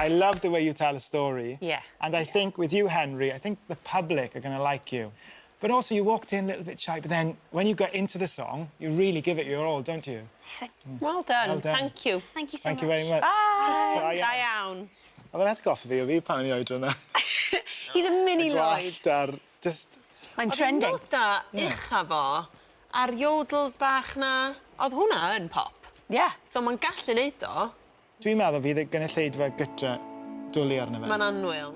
I love the way you tell a story. And I think with you, Henry, I think the public are going to like you. But also, you walked in a little bit shy, but then when you get into the song, you really give it your all, don't you? Well done. Well done. Thank you. Thank you so Thank much. you very much. Bye. Da iawn. Da iawn. Oedd e'n atgoffa fi o fi pan o'n i oedran 'na. He's a mini Lloyd. Gwallt ar just. Mae'n trending. Oedd y noda ucha fo, a'r yodels bach na, oedd hwnna yn pop. So mae'n gallu neud o. Dwi'n meddwl fydd y gynulleidfa gytre dwlu arno fe. Mae'n annwyl.